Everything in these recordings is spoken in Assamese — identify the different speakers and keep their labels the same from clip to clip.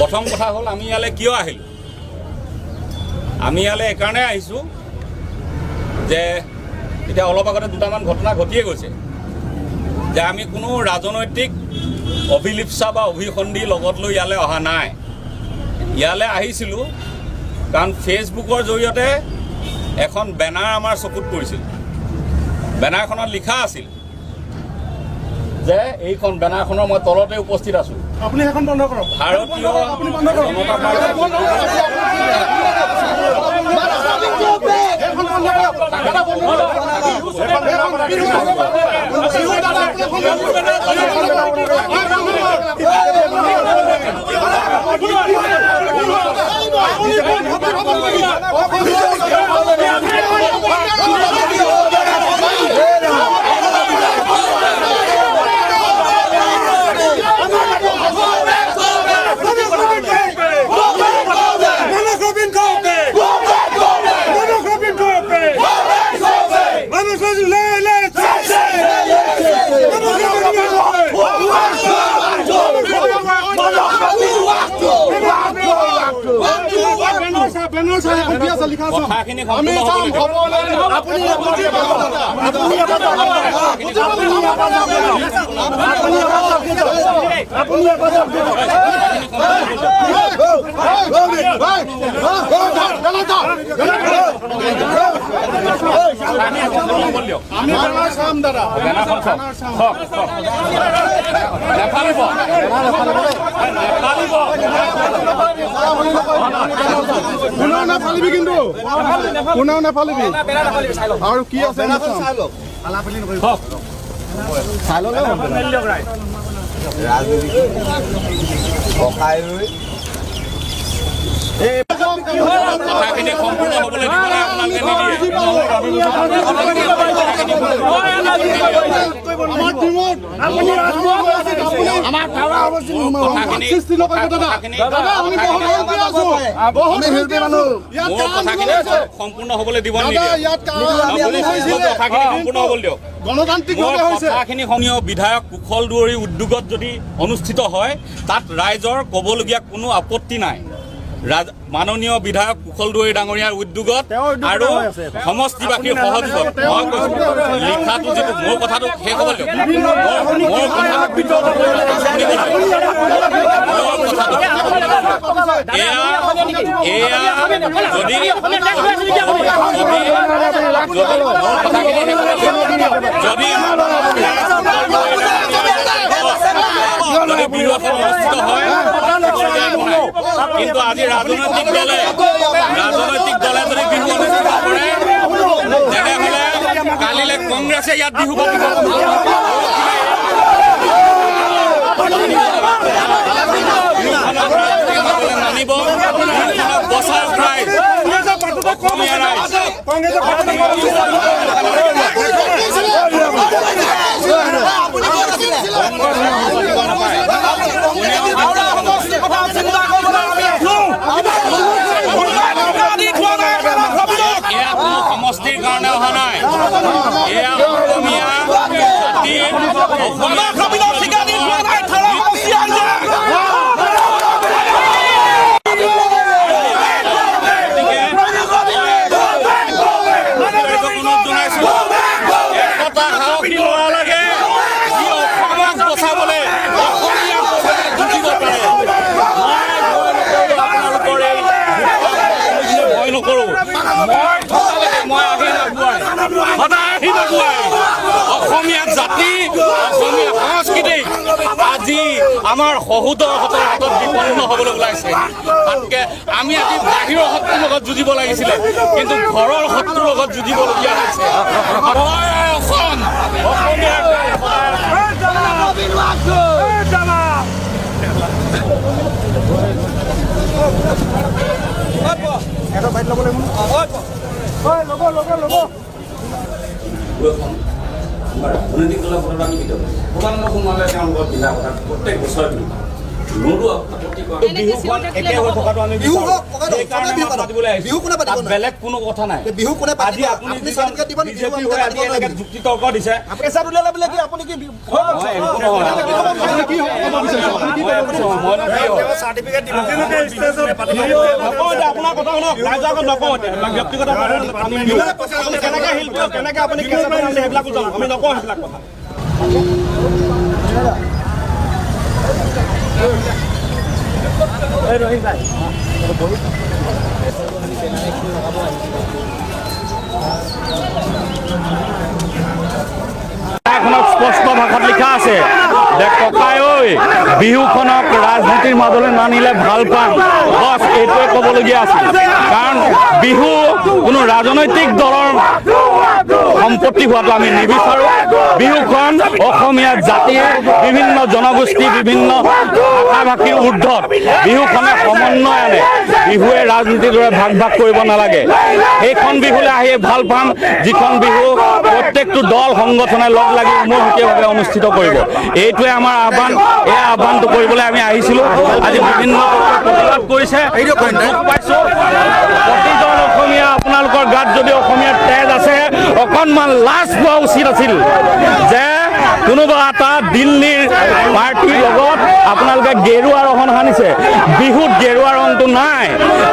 Speaker 1: প্ৰথম কথা হ'ল, আমি ইয়ালৈ কিয় আহিলোঁ? আমি ইয়ালৈ এইকাৰণে আহিছোঁ যে এতিয়া অলপ আগতে দুটামান ঘটনা ঘটিয়ে গৈছে যে আমি কোনো ৰাজনৈতিক অভিলিপ্সা বা অভিসন্ধি লগত লৈ ইয়ালৈ অহা নাই। ইয়ালৈ আহিছিলোঁ কাৰণ ফেচবুকৰ জৰিয়তে এখন বেনাৰ আমাৰ চকুত পৰিছিল। বেনাৰখনত লিখা আছিল যে, এইখন বেনাৰখনৰ মই তলতে উপস্থিত আছোঁ,
Speaker 2: আপুনি সেইখন বন্ধ কৰক।
Speaker 1: ভাৰতীয়
Speaker 2: আপুনি বন্ধ কৰক।
Speaker 1: জনতা পাৰ্টী
Speaker 2: সেইখন বন্ধ কৰক দাদা, বন্ধ কৰক। বিহু দাদা, আপুনি এখন বন্ধ কৰক। আপুনি
Speaker 1: কথাখিনি সম্পূৰ্ণ হ'বলৈ দিয়ক।
Speaker 2: আপুনি আপুনি আপুনি
Speaker 1: কথাখিনি সম্পূৰ্ণ হ'বলৈ দিয়ক।
Speaker 2: আমি বেনাৰ চাম দাদা।
Speaker 1: বেনাৰখন চাওক। চাওক, চাওক। নেফালিব, নেফালিব।
Speaker 2: কোনেও নাফালিবি কিন্তু, কোনেও নাফালিবি। আৰু কি আছে আমি চাম।
Speaker 1: চাওক।
Speaker 3: ৰাজনীতি ককাই
Speaker 1: কথাখিনি সম্পূৰ্ণ হ'বলৈ দিবলৈ আপোনালোকে নিদিয়ে।
Speaker 2: আমাৰ টিমত
Speaker 1: আমাৰ কথাখিনি
Speaker 2: সৃষ্টি নকৰিব দাদা। দাদা, আমি বহুত হেল্পি আছো, বহুত হেল্পি মানুহ। ইয়াত
Speaker 1: মোৰ কথাখিনি সম্পূৰ্ণ হ'বলৈ দিব
Speaker 2: দাদা,
Speaker 1: নিদিয়ে।
Speaker 2: ইয়াত
Speaker 1: মোৰ কথাখিনি সম্পূৰ্ণ হ'বলৈ দিয়ক। মোৰ
Speaker 2: গণতান্ত্ৰিকভাৱে হৈছে।
Speaker 1: কথাখিনি শুনিও, বিধায়ক কুশল দুৱৰীৰ উদ্যোগত যদি অনুষ্ঠিত হয়, তাত ৰাইজৰ ক'বলগীয়া কোনো আপত্তি নাই। মাননীয় বিধায়ক কুশল দুৱৰী ডাঙৰীয়াৰ উদ্যোগত আৰু সমষ্টিবাসীৰ সহযোগত, মই কৈছোঁ, লিখাটো যিটো, মোৰ কথাটো শেষ হ'ব দিয়ক। মোৰ কথাটো শুনিব দিয়ক। মোৰ কথাটো এয়া এয়া যদি যদি যদি মোৰ কথাখিনি শেষ হ'ব দিয়ক। যদি যদি বিহু এখন অনুষ্ঠিত হয়, ক'বলগীয়া একো নাই। কিন্তু আজি ৰাজনৈতিক দলে যদি বিহু অনুষ্ঠিত কৰে, তেনেহ'লে কালিলে কংগ্ৰেছে ইয়াত বিহু পাতিব। বিহুখনক ৰাজনীতিসকলে মানিব। বিহুখনক বচাওক ৰাইজ, অসমীয়া ৰাইজ। কংগ্ৰেছে দিব নাপায়। কোনেও এয়া কোনো সমষ্টিৰ কাৰণে অহা নাই। এয়া অসমীয়া জাতিৰ, অসমীয়া গতিকে ৰাইজক অনুৰোধ জনাইছো, একতা সাহসী ল'ৰা লাগে যি অসমক বচাবলৈ, অসমীয়াক বচাবলৈ যুঁজিব পাৰে। মই ভয় নকৰোঁ আপোনালোকৰ এই, ভয় নকৰোঁ। মই থকালৈকে মই আহিম আগুৱাই, সদায় আহিম আগুৱাই। অসমীয়া জাতি, অসমীয়া সংস্কৃতি আজি আমাৰ সহোদৰহঁতৰ হাতত বিপন্ন হ'বলৈ ওলাইছে। তাতকে আমি আজি বাহিৰৰ শত্ৰুৰ লগত যুঁজিব লাগিছিলে, কিন্তু ঘৰৰ শত্ৰুৰ লগত যুঁজিবলগীয়া হৈছে। মই অসম, অসমীয়াৰ সদায় এখন আমাৰ ৰাজনৈতিক দলৰ কথাটো আমি কেতিয়াও সৰ্বানন্দ সোণোৱালে তেওঁলোকৰ বিহা কথা, প্ৰত্যেক বছৰে বিহু পাতে। বেলেগ কোনো কথা নাই। আজি আপুনি বিজেপি হৈ আজি এনেকে যুক্তি তৰ্ক দিছে, আপোনাৰ কথা শুনক, ৰাইজৰ আগত নকওঁ, ব্যক্তিগত কেনেকে শিল্পী কেনেকে আপুনি সেইবিলাকো জানো, আমি নকওঁ সেইবিলাক কথা। এখনত স্পষ্ট ভাষাত লিখা আছে যে ককাই ঐ, বিহুখনক ৰাজনীতিৰ মাজলৈ নানিলে ভাল পাম। বছ, এইটোৱে ক'বলগীয়া আছিল। কাৰণ বিহু কোনো ৰাজনৈতিক দলৰ সম্পত্তি হোৱাটো আমি নিবিচাৰোঁ। বিহুখন অসমীয়া জাতিৰ বিভিন্ন জনগোষ্ঠী, বিভিন্ন ভাষা ভাষীৰ ঊৰ্ধত। বিহুখনে সমন্বয় আনে। বিহুৱে ৰাজনীতিৰ দৰে ভাগ ভাগ কৰিব নালাগে। সেইখন বিহুলৈ আহি ভাল পাম যিখন বিহু প্ৰত্যেকটো দল সংগঠনে লগ লাগি উমৈহতীয়াভাৱে অনুষ্ঠিত কৰিব। এইটোৱে আমাৰ আহ্বান। এই আহ্বানটো কৰিবলৈ আমি আহিছিলোঁ। আজি বিভিন্ন প্ৰতিবাদ কৰিছে, পাইছোঁ। প্ৰতিজন অসমীয়া, আপোনালোকৰ গাত যদি অসমীয়াৰ তেজ আছে, অকণমান লাজ পোৱা উচিত আছিল যে কোনোবা এটা দিল্লীৰ পাৰ্টীৰ লগত আপোনালোকে গেৰুৱা ৰহন সানিছে। বিহুত গেৰুৱা ৰংটো নাই।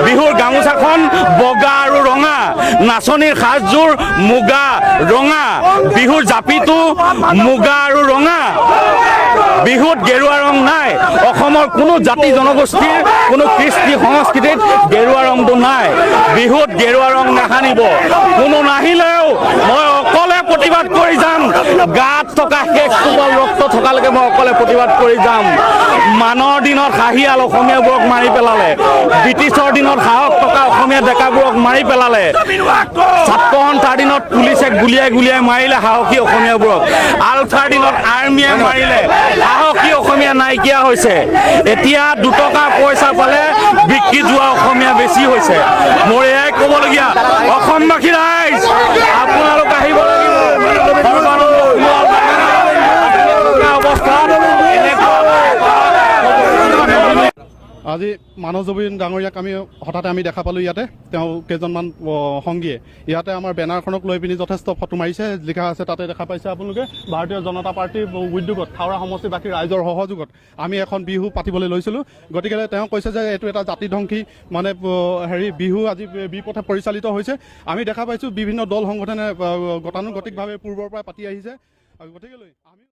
Speaker 1: বিহুৰ গামোচাখন বগা আৰু ৰঙা, নাচনীৰ সাজযোৰ মুগা ৰঙা, বিহুৰ জাপিটো মুগা আৰু ৰঙা। বিহুত গেৰুৱা ৰং নাই। অসমৰ কোনো জাতি জনগোষ্ঠীৰ কোনো কৃষ্টি সংস্কৃতিত গেৰুৱা ৰংটো নাই। বিহুত গেৰুৱা ৰং নাসানিব। কোনো নাহিলেও মই অকলে প্ৰতিবাদ কৰি যাম। গাত থকা শেষ টোপাল ৰক্ত থকালৈকে মই অকলে প্ৰতিবাদ কৰি যাম। মানৰ দিনত সাহিয়াল অসমীয়াবোৰক মাৰি পেলালে, ব্ৰিটিছৰ দিনত সাহস থকা অসমীয়া ডেকাবোৰক মাৰি পেলালে, ছাত্ৰ সন্থাৰ দিনত পুলিচে গুলিয়াই গুলিয়াই মাৰিলে সাহসী অসমীয়াবোৰক, আলফাৰ দিনত আৰ্মীয়ে মাৰিলে, সাহসী অসমীয়া নাইকিয়া হৈছে। এতিয়া 2 টকা পইচা পালে বিক্ৰী যোৱা অসমীয়া বেছি হৈছে। মোৰ এয়াই ক'বলগীয়া। অসমবাসী ৰাইজ, আপোনালোক আহিব লাগিব। সৰ্বানন্দ সোণোৱাল অৱস্থাত এনেকুৱা
Speaker 2: আজি মানস জুবিন ডাঙৰীয়াক আমি হঠাতে আমি দেখা পালোঁ ইয়াতে। তেওঁ কেইজনমান সংগীয়ে ইয়াতে আমাৰ বেনাৰখনক লৈ পিনি যথেষ্ট ফটো মাৰিছে। লিখা আছে তাতে, দেখা পাইছে আপোনালোকে, ভাৰতীয় জনতা পাৰ্টীৰ উদ্যোগত থাওৰা সমষ্টিবাসী ৰাইজৰ সহযোগত আমি এখন বিহু পাতিবলৈ লৈছিলোঁ। গতিকে তেওঁ কৈছে যে এইটো এটা জাতিধ্বংসী মানে হেৰি বিহু আজি বিপথে পৰিচালিত হৈছে। আমি দেখা পাইছোঁ বিভিন্ন দল সংগঠনে গতানুগতিকভাৱে পূৰ্বৰ পৰাই পাতি আহিছে। গতিকেলৈ আমি